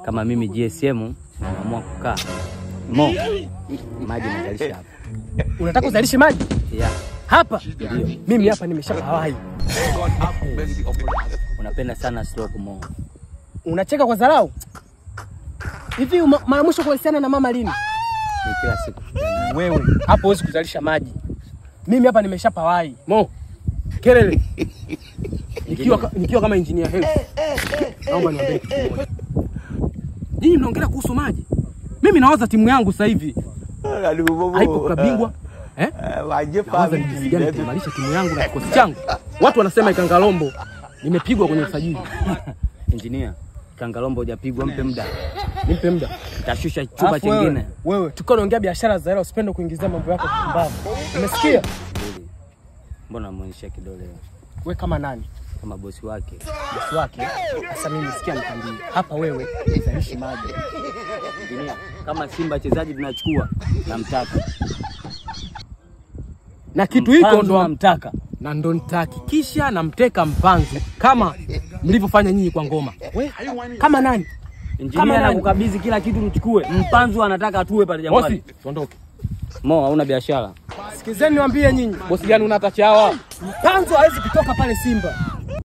Kama mimi GSM naamua kukaa. Mo, maji nazalisha hapa. Unataka uzalishe maji? Yeah. Hapa? Ndio. Mimi hapa nimeshakawai. Unapenda sana stroke Mo. Unacheka kwa dharau? Hivi mara mwisho kuhusiana na mama lini? Ni kila siku. Wewe hapo huwezi kuzalisha maji. Mimi hapa nimeshapawai. Mo. Kelele. Nikiwa kama engineer health. Naomba niambie kitu kimoja. Nyinyi mnaongelea kuhusu maji. Mimi nawaza timu yangu sasa hivi. Haipo kwa bingwa. Eh? Nawaza ni jinsi gani kuimarisha timu yangu na kikosi changu. Watu wanasema Ikangalombo nimepigwa kwenye usajili. Engineer, Ikangalombo hujapigwa, mpe muda. Nimpe muda. Nitashusha chupa chingine. Wewe tuko naongea biashara za hela, usipende kuingizia mambo yako kipumbavu. Umesikia? Mbona muonyesha kidole? Wewe kama nani? Kama bosi wake. Bosi wake? Sasa mimi sikia nikwambie. Hapa wewe uzalishi maji. Engineer, kama Simba wachezaji tunachukua namtaka. Na kitu hiko ndo namtaka. Na ndo nitahakikisha namteka Mpanzu kama mlivyofanya nyinyi kwa ngoma. We, kama nani? Engineer anakukabidhi kila kitu mchukue. Mpanzu anataka atue pale Jangwani. Bosi, tuondoke. Mo, hauna biashara. Sikizeni niwaambie nyinyi. Bosi gani unatachawa? Mpanzu hawezi kutoka pale Simba.